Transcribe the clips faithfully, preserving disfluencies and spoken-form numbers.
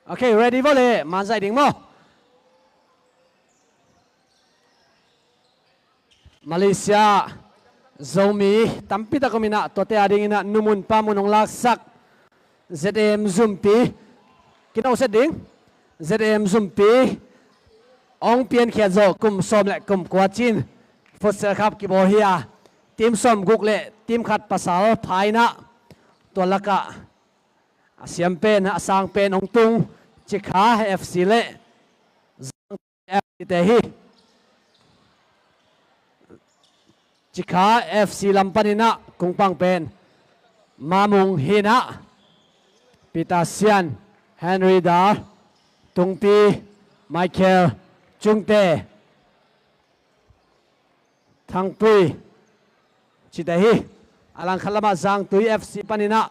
Ok, ready vo le, man zaih ding maw? Malaysia Zomi tampi tak om inah, tuate a ding inah numun pamun hong laksak Z A M Zumpi. Kino set ding. Z A M Zumpi hong piankhiat zawh kum sawm le kum kua cin Futsal Cup kibawl hi a, team sawm guk le team khat pasal pha inah, tua lakah a siam pen, a sang pen hong tung Cikha F C le Zangtui F C te hi. Cikha F C lam pan inah kungpang pen Mamung hi inah, Peter Sian, Henry Dar, Tungpi, Michael, Cungte, Thangpui, cite hi. A langkhat lamah Zangtui F C pan inah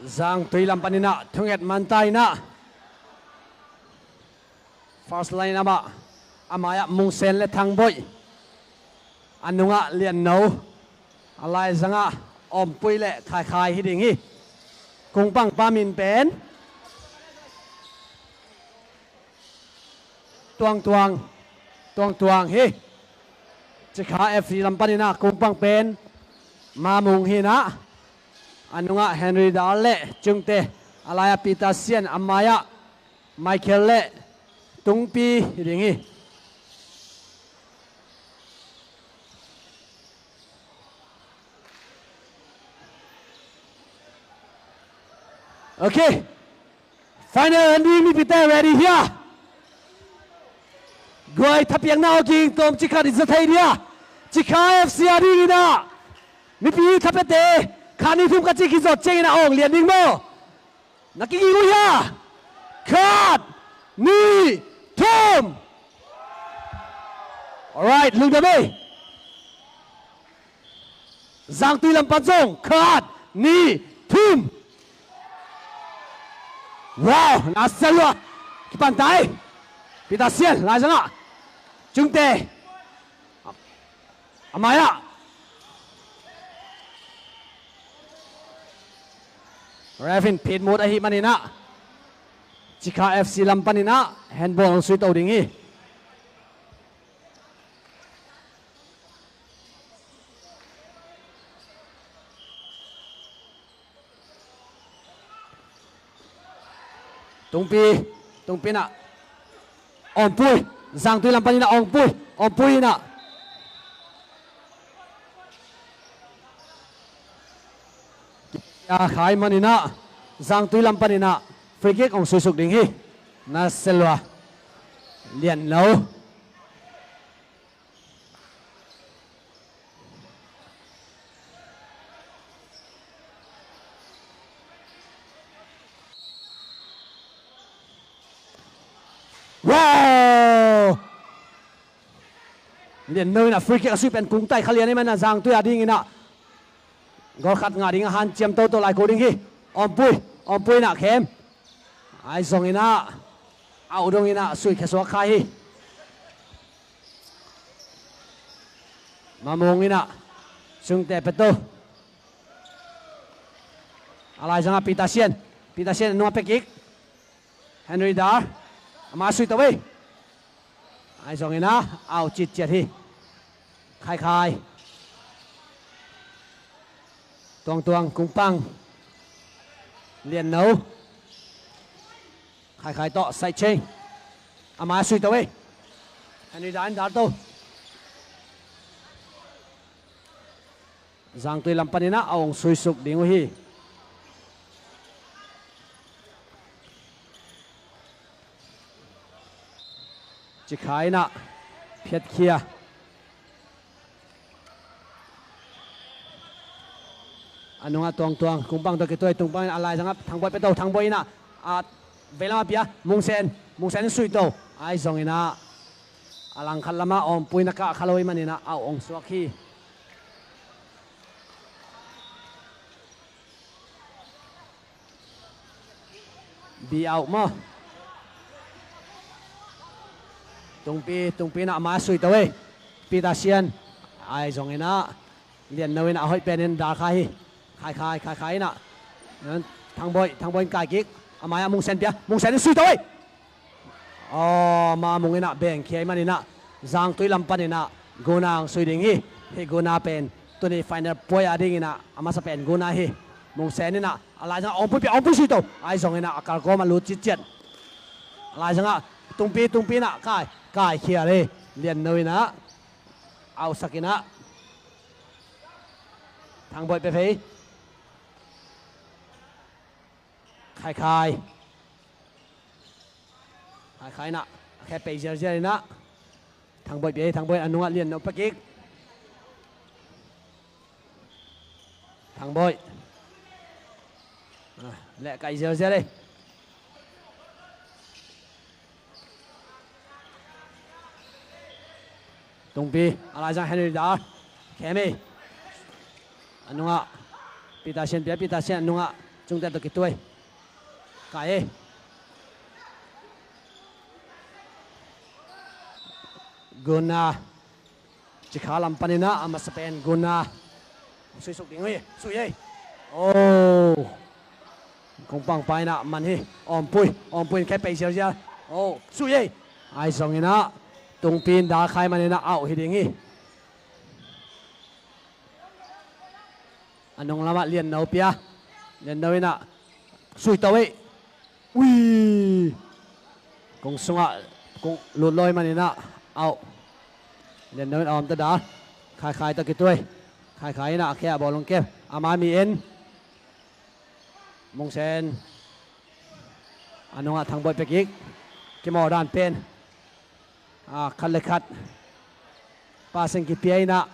Zangtui lam pan inah thunget man ta inah, first line up ah, a mai-ah Mungsen le Thangboih, a nungah Lianno, a laizangah Awmpui le Khaikhai hi ding hi. Kungpangpa min pen Tuangtuang, Tuangtuang hi. Cikha F C lam pan inah kungpang pen Mamung hi inah, a nungah Henry Dar le Cungte, a lai-ah Peter Sian, a mai-ah Michael le Tungpi hi ding hi. Ok. Final a ni mipite ready hia? Guai thapiakna aw ging tawm cikhat i za thei dia. Cikha F C a ding inah mipi thapiate khat nih thum ka cih kizot ciangin a awng lian ding maw? Na kiging uh hia? Khat, nih, thum. Alright, lungdam ei. Zangtui lam pan zong khat, nih, thum. Wow, na sia lua. Kipan ta ei. Peter Sian, laizangah. Cungte. A mai-ah ref in phit mut ahih man inah Cikha F C lam pan inah handball hong sui to ding hi. Tungpi, Tungpi inah Awmpui, Zangtui lam pan inah Awmpui, Awmpui inah. A khai man inah Zangtui lam pan inah free kick hong suisuk ding hi. Na sia lua. Lian lo. Wow! Lian no inah free kick a sui pen kung tai kha lian ei man inah Zangtui a ding inah goal khat ngah ding a hanciam toto lai ko ding hi. Awmpui, Awmpui inah khem. Ai zong inah, au dong inah sui khe suak kha hi. Mamung inah, Cungte pia to. A laizangah Peter Sian. Peter Sian a nungah pia kik. Henry Dar. Ama sui to ei. Ahi zongin ah, au citciat hi. Khaikhai. Tuangtuang, Kungpang. Lianno. Khaikhai tawh, Saicheng. Ama sui to ei. Henry Dar in dar to. Zangtui lam panin ah a hong suisuk ding uh hi. Cikha inah phiatkhia. A nungah Tuangtuang, Kungpang tawh kituai, Kungpang inah a laizangah Thangboih pia to, Thangboih inah a veilamah pia, Mungsen, Mungsen in sui to. Ahi zongin ah a langkhat lamah Awmpui na kah kha lo ahih manin ah au hong suak hi. Be out maw. Tungpi, Tungpi inah ama sui to ei. Peter Sian. Ahi zongin ah Lianno inah a hoih penin dar kha hi. Khaikhai, Khaikhai inah Thangboih, Thangboih in kai kik. A mai-ah Mungsen pia, Mungsen in sui to ei. Aw, Mamung inah bengkhia ahih manin ah Zangtui lam panin ah Guna hong sui ding hi. Hih Guna pen tuni final puai a dingin ah a masa pen Guna hi. Mungsen inah a laizangah Awmpui pia, Awmpui sui to. Ahi zongin ah a kalkawm a lut citciat. A laizangah Tungpi, Tungpi inah kai, kaikhial hi. Lianno inah ausak inah Thangboih pia phei. Khaikhai. Khaikhai inah a khe pei zialzial inah Thangboih pia hi. Thangboih a nungah Lianno pia kik. Thangboih. Ah, leh kai zialzial ei. Tungpi, a laizang Henry Dar. Khem ei. A nungah Peter Sian pia, Peter Sian a nungah Cungte tawh kituai. Kai ei. Guna. Cikha lam panin ah a masa pen Guna. Suisuk ding uh hi. Sui ei. Oh. Kungpang pa inah man hi. Awmpui, Awmpui in khe pei zialzial. Oh, sui ei. Ahi zongin ah Tungpi in dar kha ahih manin ah au hi ding hi. A nung lamah Lianno pia. Lianno inah sui to ei. Ui. Kung sungah kung lut lo ahih manin ah au. Lianno in a om ta dar. Khaikhai tawh kituai. Khaikhai inah a khe-ah bawlung kep. A mai mi en. Mungsen. A nungah Thangboih pia kik. Kimawl dan pen, ah, khat le khat pass in kipia inah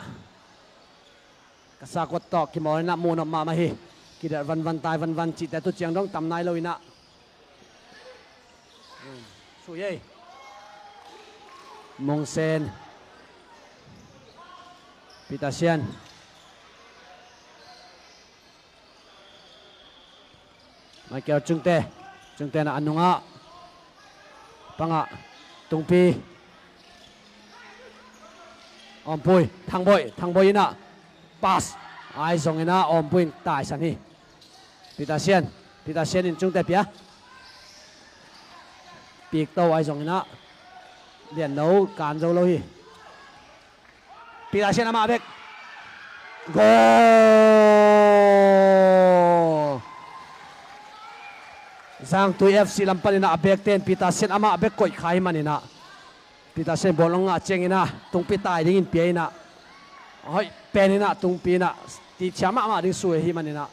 ka sakot tawh kimawl inah muhnop mahmah hi. Kidelh vanvan, tai vanvan cihte tu ciang dong tam nai lo inah. Sui ei. Mungsen. Peter Sian. Michael Cungte. Cungte inah a nungah. Pangah. Tungpi. Awmpui. Thangboih. Thangboih inah. Pass. Ahi zongin ah Awmpui in taisan hi. Peter Sian. Peter Sian in Cungte pia. Pik to ahi zongin ah Lianno kan zo lo hi. Peter Sian amah bek. Goal! Zangtui F C lam panin ah a bekte in Peter Sian amah bek koih kha ahih manin ah Peter Sian bawlung ngah ciangin ah Tungpi tai dingin pia inah a hoih pen inah Tungpi inah tihkhia mahmah ding sui ahih manin ah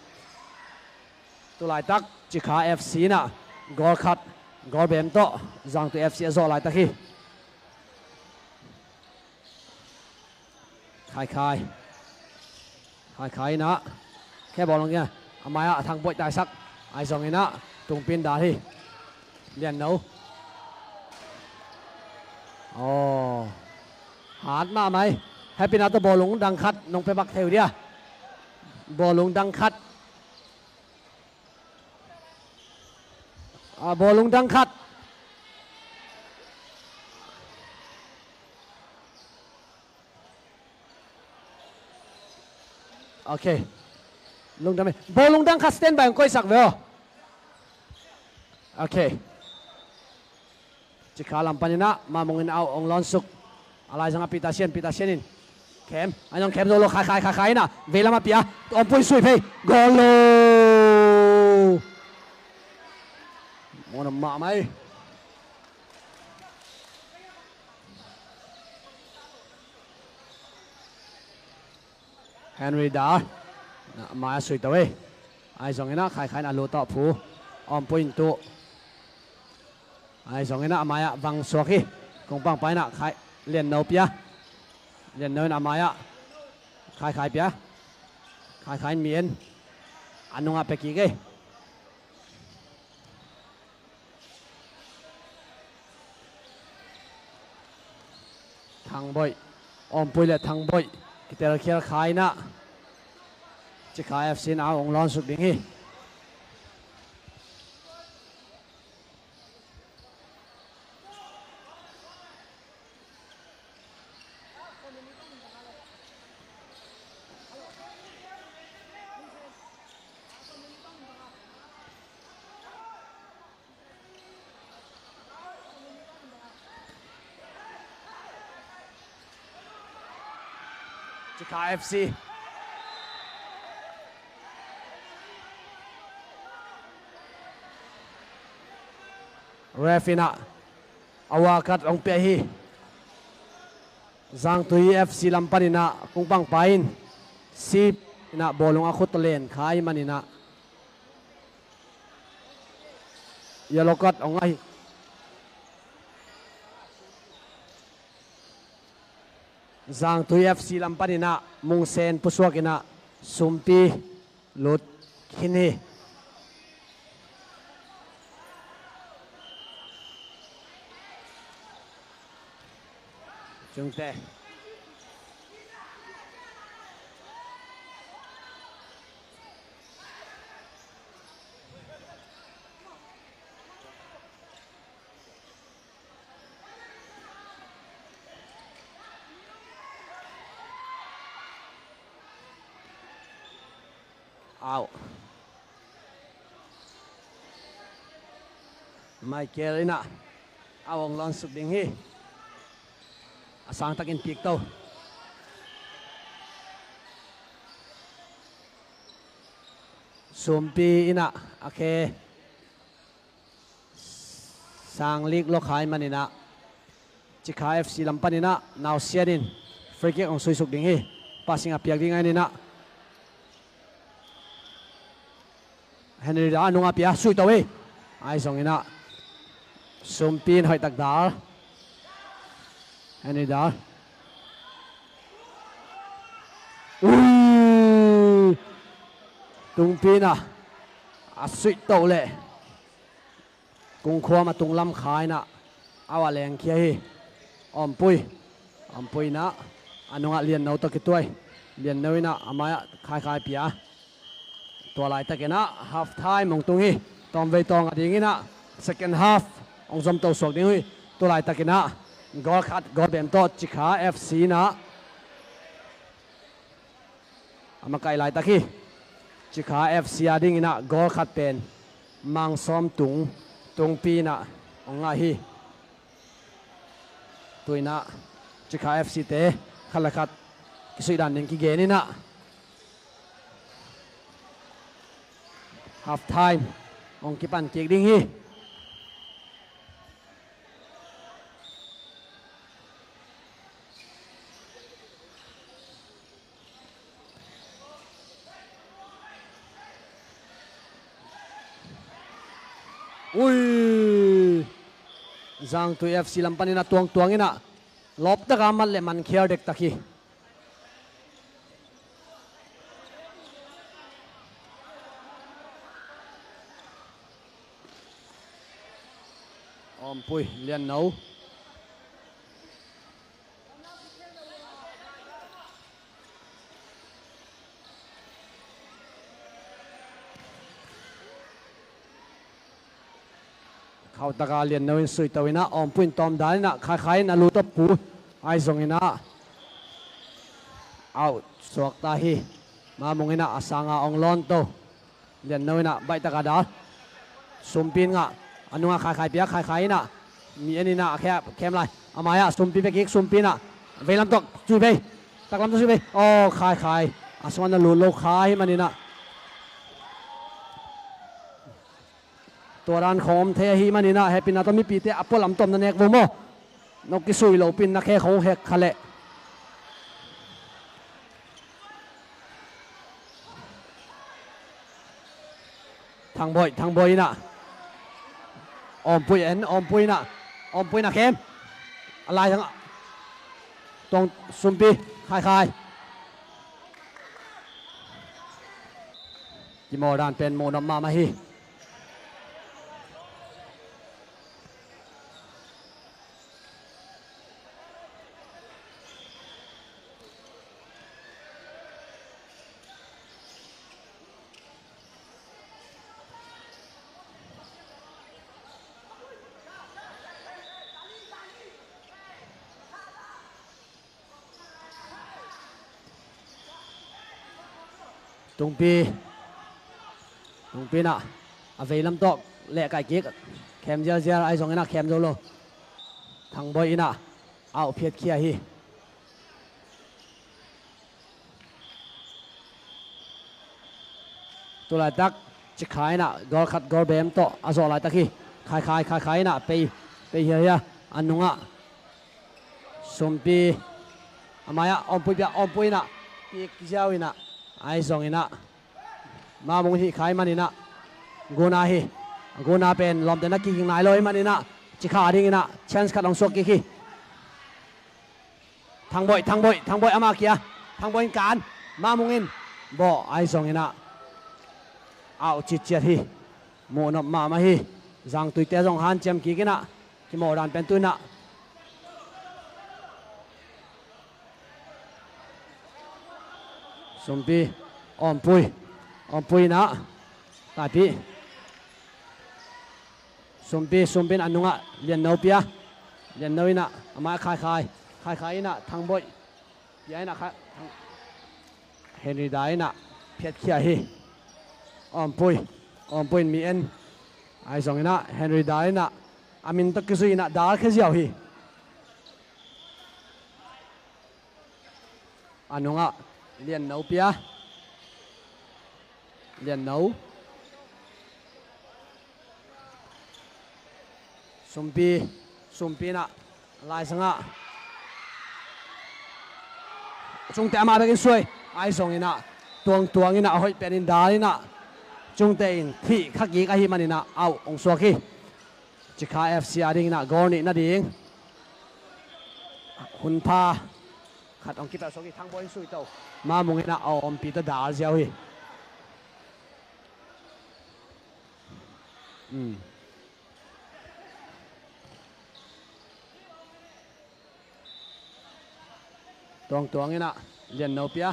tu laitak Cikha F C inah goal khat, goal bem tawh Zangtui F C a zawh laitak hi. Khaikhai. Khaikhai inah khe bawlung kep. A mai-ah a Thangboih taisak. Ahi zongin ah Tungpi in dar hi. Lianno. Aw. Hat mahmah hi. Happy na tawh bawlung dang khat nong pia bak thei uh dia. Bawlung dang khat. A, bawlung dang khat. Ok. Lungdam hi. Bawlung dang khat standby hong koihsak ve aw. Ok. Cikha lam panin ah Mamung in out hong lawn suk. A lai zong ah Peter Sian, Peter Sian in khem. An hong khem zo lo, Khai Khai, Khai Khai in ah veilam ah pia. Om Pui sui phei. Goal lo. Mawh na mah mai. Henry Dar. A mai-ah sui to ei. Ahi zongin ah Khai Khai in a lu tawh phu. Om Pui in tuh. Ahi zongin ah a mai-ah vang suak hi. Kung Pang Pai in ah Khai Lian No pia. Lian No in a mai-ah Khai Khai pia. Khai Khai in mi en. A nungah pia kik ei. Thang Boih. Om Pui le Thang Boih kitelkhial kha in ah Cikha F C in out hong lawn suk ding hi. Cikha F C. Ref in ah a wildcard hong pia hi. Zangtui F C lam panin ah Kung Pang Pai in sip in ah bawlung a khut len kha ahih manin ah yellow card hong ngah hi. Zangtui F C lam panin ah Mung Sen pusuak in ah Sumpi lut khin hi. Cungte. Au. Michael in ah out hong lawn suk ding hi. A sang takin pik to. Sumpi in ah a khe sang lik lo kha ahih manin ah Cikha F C lam panin ah Nau Sian in free kick hong sui suk ding hi. Passing a piak ding ahih manin ah Henry Dar nungah pia, sui to ei. Ahi zongin ah Sumpi in hoih tak dal. Henry Dar. Ui! Tungpi in ah a suih to leh Kungkhuam a tunglam kha in ah out ah lengkhia hi. Om Pui. Om Pui in ah a nungah Lian No tawh kituai. Lian No in ah a mai-ah Khai Khai pia. Tua laitakin ah half time hong tung hi. Tawmvei tawng a dingin ah second half hong zom to suak ding uh hi. Tua laitakin ah goal khat, goal bem tawh Cikha F C in ah a makaih laitak hi. Cikha F C a dingin ah goal khat pen Mang Sawm Tung, Tungpi in ah hong ngah hi. Tu in ah Cikha F C te khat le khat kisuih dan ding kigen in ah half time hong kipan kik ding hi. Ui! Zangtui F C lam panin a tuangtuang in ah lawp taka mat le mankhial dektak hi. Om Pui, Lian No. Khauh taka Lian No in sui to in ah Om Pui in tawm dan in ah Khai Khai in a lu tawh phu. Ahi zongin ah out suak ta hi. Mamung in ah a sanga ong lawn to. Lianno in ah baih taka dal. Sumpi in ngah. A nungah Khaikhai pia, Khaikhai in ah mi en in ah a khe-, khem lai. A mai-ah Sumpi pia kik, Sumpi in ah veilam tawh zui bei. Taklam tawh zui bei. Aw, Khaikhai a sungah na lut lo kha ahih manin ah tua dan khawng om thei ahih manin ah hehpihna tawh mipite a pualam tawh na nek vo maw. No kisui lopin na khe khawng hek kha leh. Thangbawi, Thangbawi in ah Awmpui en, Awmpui in ah, Awmpui in ah khem. A lai zang ah Tuang, Sumpi, Khaikhai. Kimawl dan pen muhnop mahmah hi. Tungpi. Tungpi in ah a veilam tawh lehkaih kik. Khem zialzial, ahi zongin ah khem zo lo. Thangbawi in ah a uh phiatkhia hi. Tu laitak Cikha in ah goal khat goal bem tawh a zawh laitak hi. Khaikhai, Khaikhai in ah pei, pei hiahia. A nungah Sumpi. A mai-ah Awmpui pia, Awmpui in ah kik ziau in ah, ahi zongin ah Mamung hih kha ahih manin ah guna hi. Guna pen lawmte na kik nai lo ahih manin ah Cikha dingin ah chance khat hong suak kik hi. Thangbawi, Thangbawi, Thangbawi ama kia. Thangbawi in kan. Mamung in bawh, ahi zongin ah a uh citciat hi. Muhnop mahmah hi. Zangtuite zong hanciam kik in ah kimawl dan pen tu in ah. Sumpi, Awmpui. Awmpui in ah Taipi. Sumpi, Sumpi in a nungah Lianno pia. Lianno in ah a mai-ah Khaikhai. Khaikhai in ah Thangbawi pia in ah Khai-, Thang-, Henry Da in ah phiatkhia hi. Awmpui, Awmpui in mi en. Ahi zongin ah Henry Da in ah a min tawh kizui in ah dal khia ziau hi. A nungah Lianno pia. Lianno. Sumpi, Sumpi in ah laizangah Cungte ama bekin suai. Ahi zongin ah Tuangtuang in ah a hoih penin dal in ah Cungte in thih kha kik ahih manin ah a uh hong suak hi. Cikha F C a dingin ah goal nih nading hun pha khat hong kipelh suak hi. Thangbawi in sui to. Mamung in ah a awmpi tawh dal ziau hi. Um. Tuangtuang in ah Lianno pia.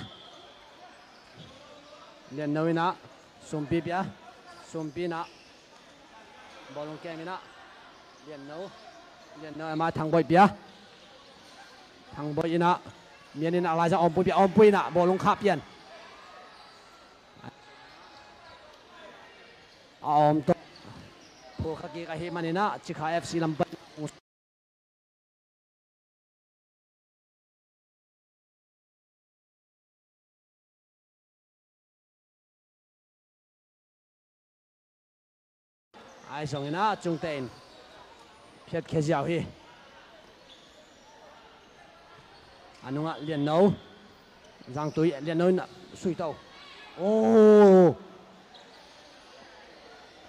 Lianno in ah Sumpi pia. Sumpi in ah bawlung kem in ah Lianno. Lianno a mai-ah Thangbawi pia. Thangbawi in ah mi en in ah laizang Awmpui pia. Awmpui in ah bawlung khah pian. A awm tawh phul kha kik ahih manin ah Cikha F C lam pan. Ahi zongin ah Cungte in phiatkhia ziau hi. A nungah Lianno. Zangtui, Lianno in ah sui to. Oh.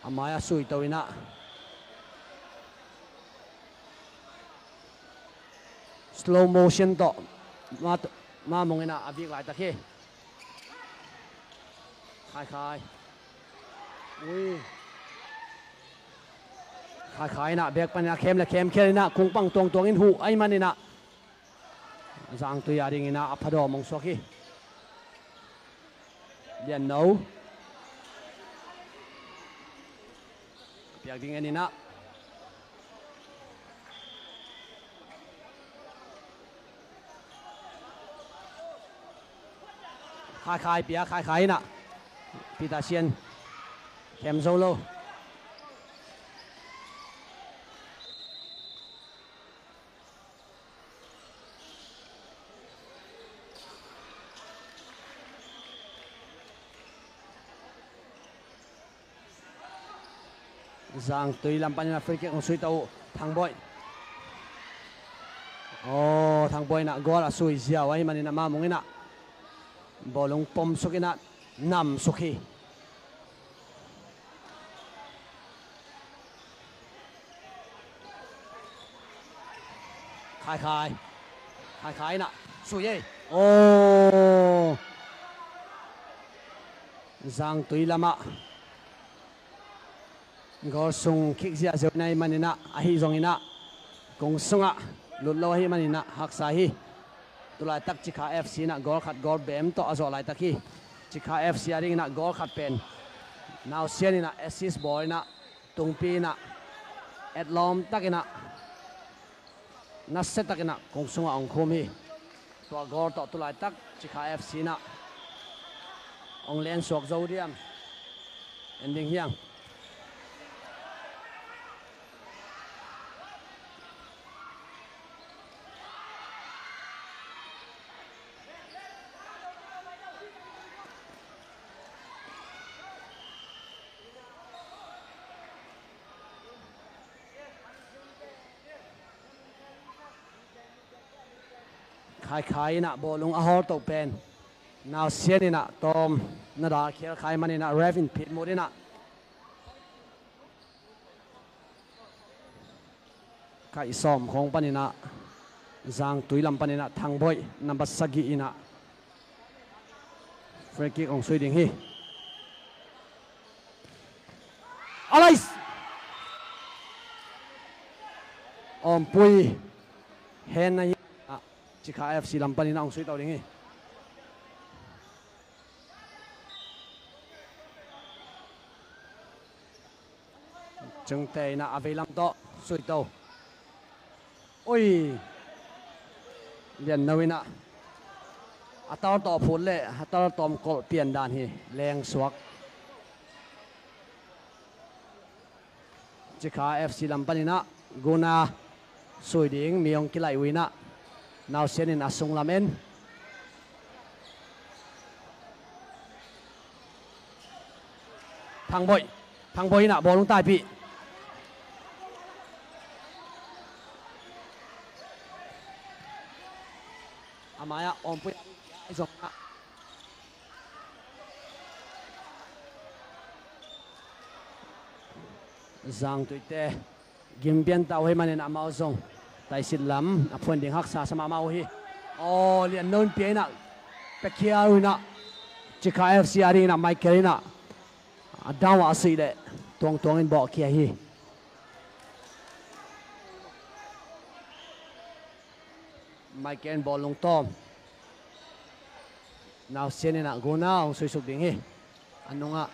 A mai-ah sui to in ah slow motion tawh Ma, Mamung in ah a vik laitak hi. Khaikhai. Ui. Khaikhai in ah bek panin ah khem le khem khial in ah kungpang Tuangtuang in huh ahih manin ah Zangtui a dingin ah a phadawm hong suak hi. Lianno. Piak ding en in ah. Khaikhai pia, Khaikhai in ah Peter Sian khem zo lo. Zangtui lam panin ah free kick hong sui to uh Thangbawi. Aw, Thangbawi in ah goal a sui ziau ahih manin ah Mamung in ah bawlung pom suk in ah nam suk hi. Khaikhai. Khaikhai in ah sui ei. Aw, Zangtui lam ah goal sung kick ziahziau in ahih manin ah, ahi zongin ah kung sungah lut lo ahih manin ah haksa hi. Tulaitak Cikha F C in ah goal khat goal bem tawh a zawh laitak hi. Cikha F C a dingin ah goal khat pen Nausian in ah assist bawl in ah tungpi in ah etlawm takin ah nasia takin ah kung sungah hong khum hi. Tua goal tawh tulaitak Cikha F C in ah hong lensuak zo diam en ding hi hang. Khaikhai in ah bawlung a hawl toh pen Nausian in ah tawm na dal khial khai manin ah ref in phit mut in ah kaih sawm khawng panin ah Zangtui lam panin ah Thangbawi number sagih in ah free kick hong sui ding hi. Alais! Awmpui hen na hi ah Cikha F C lam panin ah hong sui to ding hi. Chungte in ah a veilam tawh sui to. Ui, Lian No in ah a tar tawh phut leh a tar tawm kolh pian dan hi. Lengsuak. Cikha F C lam panin ah Guna sui ding mi hong kilaih uh in ah Nausian in a sunglam en. Thangbawi. Thangbawi in ah bawlung taipih. A mai-ah Awmpui a zong ah Zangtuite gim pian ta uh ahih manin amau zong taisit lam a phuan ding haksa sa mahmah uh hi. Aw, Lian No in pia in ah pia khial uh in ah Cikha F C a dingin ah Michael in ah a dang uh a sih leh tuangtuang in bawh khia hi. Michael in bawlung tawm. Nausian in ah Guna hong suisuk ding hi. A nungah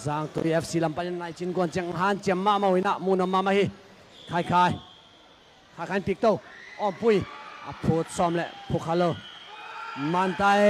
Zangtui F C lam panin ah Naicin kuan ciang hanciam mahmah uh in ah muhnawm mahmah hi. Khaikhai. Khaikhai in pik to. Awmpui. A phut sawm leh phukha lo. Mantai.